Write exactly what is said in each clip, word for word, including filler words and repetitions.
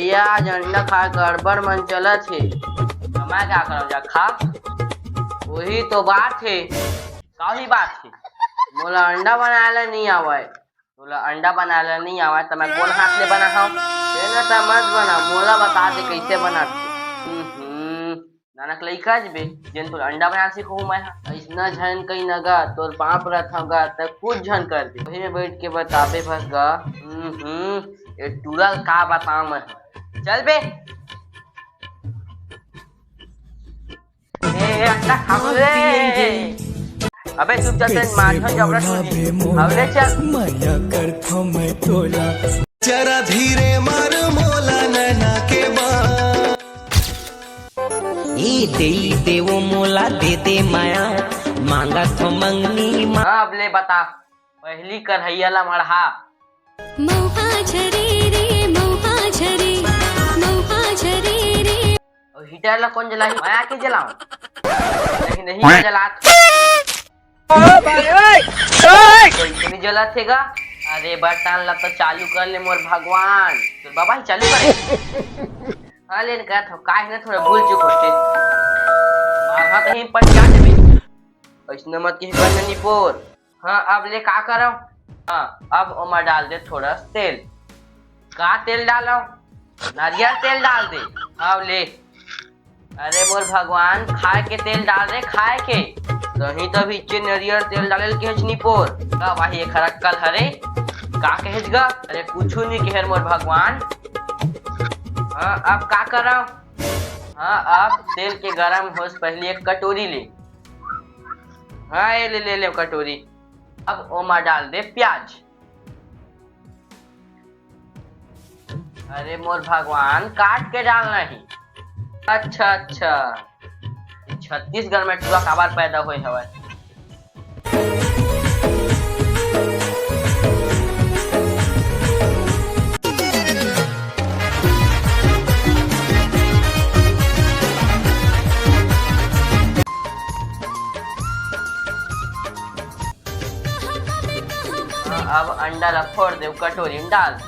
या आज अंडा खा गड़बड़ मन चलत हे। मैं क्या करव जा खा? वही तो बात हे। का ही बात हे? मोला अंडा बनाए ला नहीं आवय। तोला अंडा बनाए ला नहीं आवय, त मैं कोन हाथ ले बनाहूं? तेन त मत बना, मोला बता दे कइसे बनाथे। हम्म, नानक लइका च बे, जेन तोला अंडा बनाए सिखो मैं हा। अइसना झन कहीं न गा, तोर बाप रथव गा, त कुछ झन कर दे। वही में बैठ के बताबे भस गा। हम्म, ये टूरा का बताऊं मैं हा। चल बे। ए, ए, अंडा खाबो रे। अबे चुपचाप से मार झन जबरा टूरी। अब ले चल। मया करथो मैं तोला। जरा धीरे मार मोला नैना के बाण। ए देई देवो मोला दे दे माया, मांगत हो मंगनी मा। हाँ, अब ले बता, पहली करहैया ला मढ़ा। मौहा झरे रे, मौहा झरे, मौहा झरे रे। अउ हीटर ला कोन जलाही? मैं आके जलाऊं? नहीं, नहीं, मैं जलात। ओ भाई, ओए, ओए। कोई तो नहीं जलात हे गा। अरे बटन ला तो चालू कर ले मोर भगवान। तोर बाबा ही चालू करे। हाँ, लेन कहत हो, काहे ना थोड़ा भूल चूक होथे। मार हाथ ही पट जाते भी। अइसने मत किही बन्ना निपोर। हाँ, अब ले का करव? हाँ, अब ओमा डाल दे थोड़ा तेल। का तेल डालव? नारियल तेल डाल दे। अब ले। अरे मोर भगवान, खाए के तेल डाल रे, खाए के। तहीं तो अभी इच्चे नारियल तेल डाले ल केहेच निपोर। का भाई एखर अक्कल हरे? का केहेच गा? अरे कुछू नहीं केहेर मोर भगवान। हाँ, अब का करव? हाँ, अब तेल के गरम होस पहली एक कटोरी ले। हाँ, ये ले, ले, ले कटोरी। अब ओमा डाल दे प्याज। अरे मोर भगवान, काट के डालना ही। अच्छा, अच्छा, ये छत्तीसगढ़ में टूरा काबर पैदा होए हवय? हाँ, अब अंडा ला फोड़ दे, कटोरी में डाल।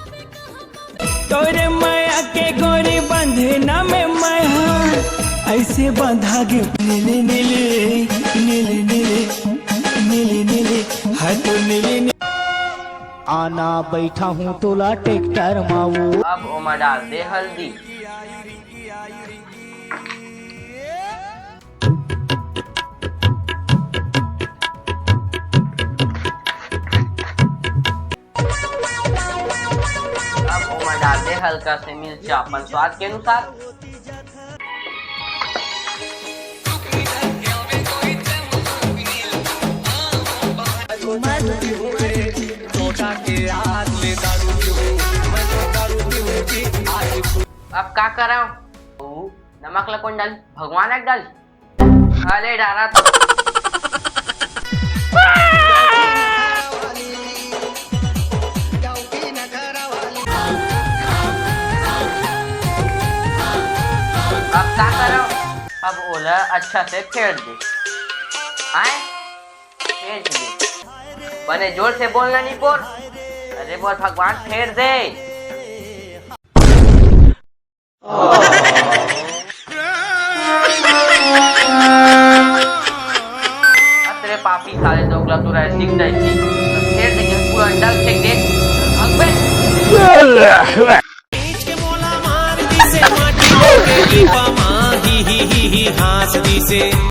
तोरे माया के गोरी बंधना में मैं हा ऐसे बंधा गे। नीले नीले, नीले नीले, नीले नीले, हाँ तो नीले नीले। आना बैठा हूँ तोला ट्रैक्टर माऊ। अब ओमा डाल दे हल्दी। अब ओमा डाल दे हल्का से मिर्चा अपन स्वाद के अनुसार। अब का करव? नमक ला कोन डाली? भगवान एक डाली। अरे डारा तो। अब का करव? अब ओला अच्छा से फेंट दे। आए? फेंट दे। बने जोर से बोलना निपोर। अरे मोर भगवान, फेंट दे। अतरे पापी साले दोगला तू रहे सिख जाए थी। फेर देखे पूरा अंडा फेंक दे। अबे।